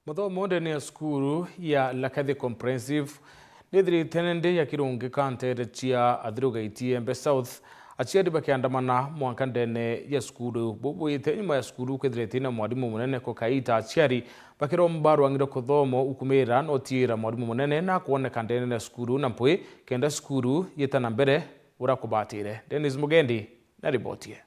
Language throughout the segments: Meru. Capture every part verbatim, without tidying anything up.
Mathomo ndene ya cukuru ya Lakathi Comprehensive nithirite nende ya kirungi ka nteere cia Athiru Gaiti Igembe South, aciari bakiandamana mwanka ndene ya cukuru. Bubwite nyuma ya cukuru kwithirite na mwarimu munene kukaita aciari bakiromba rwang'iro kuthomo ukumira notiira mwarimu munene na kwoneka ndene ya cukuru na mpwi kenda cukuru yita na mbere ura kubatire. Dennis Mugendi na riboti ye.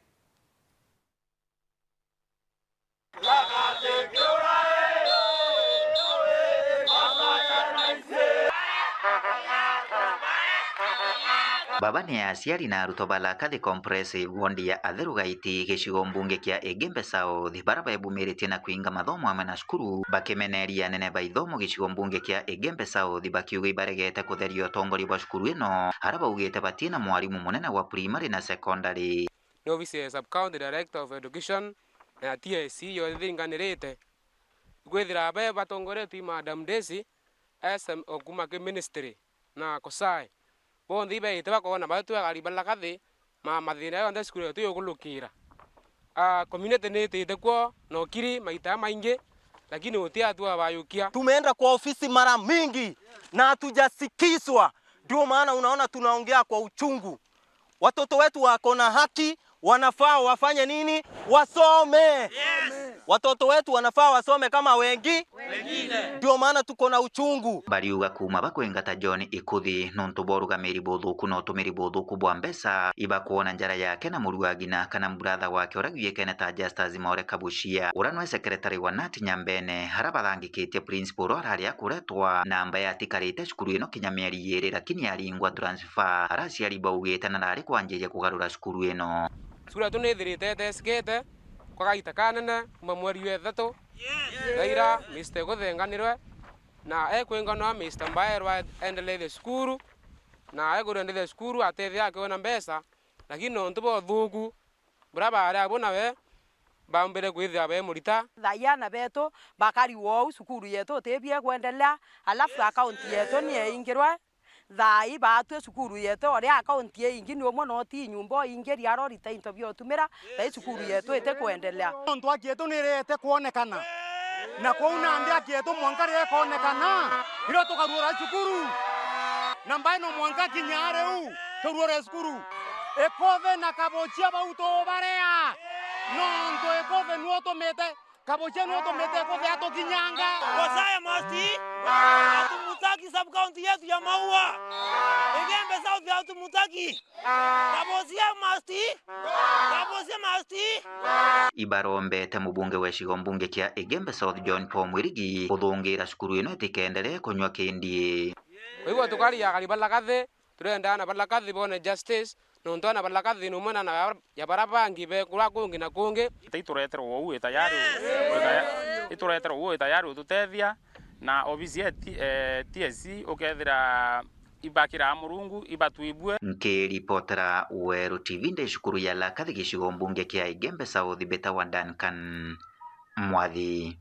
Baba ni aciari na arutwo ba Lakathi Comprehensive Ward ya Athiru Gaiti gicigo mbunge kia Igembe South, bara bebumiritie na kwinga mathomo amwe na cukuru, bakimeneria anene ba ithomo gicigo mbunge kia Igembe South, bakiuga ibaregete kutheria utongoria bwa cukuru ino, ara baugite batina mwarimu munene wa primary na secondary. Ni ofisi ya Sub County Director of Education na ya T S C yo ithinganirite. Ikwithira be batongoretwe i Madam Daisy, S M O kuma ki ministry, na Kosai. Bonthe ibeite bakona batwe akari ba Lakathi, ma mathina yonthe cukuru yetu yugulukira. Ah, community ni itite kwo na ukiri maita maingi, lakini guti atu abayukia. Tumeenda kwa ofisi mara mingi na hatujasikizwa. Ndio maana unaona tunaongea kwa uchungu. Watoto wetu wako na haki, wanafaa wafanye nini? Wasome. Yes. Watoto wetu wanafaa wasome kama wengi. Wengine. Ndio maana tuko na uchungu. Bariuga kuuma bakwingata John Ikuthi nontu bwa urugamiri buthuku na utumiri buthuku bwa mbeca, ibakwona njara yake na muruagina kana brother wake uria gwiekene ta Justus Maore Kabucia, uria nwe secretary wa nat Nyambene, aria bathangikitie principal uria arari akuretwa na ambaye atikarite cukuru ino kinya mieri iiri, lakini aringwa transfer, aria aciari baugite narari kwanjiria kugarura cukuru ino. Cukuru yetu ni ithirite itesikite kwa gaita kanene kuma mweri wa ithatu. Thaira, Mister Guthenganirwe, na ekwinganwa Mister Mbaerwa endelethie cukuru, na ekurendethia cukuru atethia akiona mbeca, lakini nontu bwa uthuku buria baari abo nawe baumbire kwithira be murita. Thaai aana betu bakari wou, cukuru yetu utibie kwendelea, alafu akaunti yetu ni eingirwe. Thaai baatwi cukuru yetu, uria akaunti iingi ni umwe no ti nyumba uingiria ara urita into bia utumira, thaai cukuru yetu iti kwendelea. Nontu haki yetu ni irete kwonekana, na kwou nandi haki yetu mwanka riria ikonekana, irio tukaruura cukuru. Na mbae no mwanka kinya riu turuure cukuru. Ikuthi na Kabucia bau tubarea, nontu Ikuthi niwe utumite Kabucia niwe utumite Ikuthi atukinyanga. Kosai must, hatumutaki sub county yetu ya Maua. Igembe South hatumutaki. Kabucia must. Kabucia must. Ibarombete mubunge wa gicigo mbunge kia Igembe South John Paul Mwirigi kuthungira cukuru ino itikaendelee kunywa kindi. Kwa hivyo tukari ya kariba Lakathi, turenda aana ba Lakathi bone justice, nontu aana ba Lakathi ni umwe na aana ya bara bangi be kuria kungi na kungi. Ita itureterwo uu itayari, itaya-, itureterwo uu itayari ututethia, na obisi ya T-, eh, T S C ukethira ibakiraa Murungu, ibatwibue. Nkiripotera Weru T V ndi cukuru ya Lakathi gicigo mbunge kia Igembe South, mbitawa Duncan Mwathi.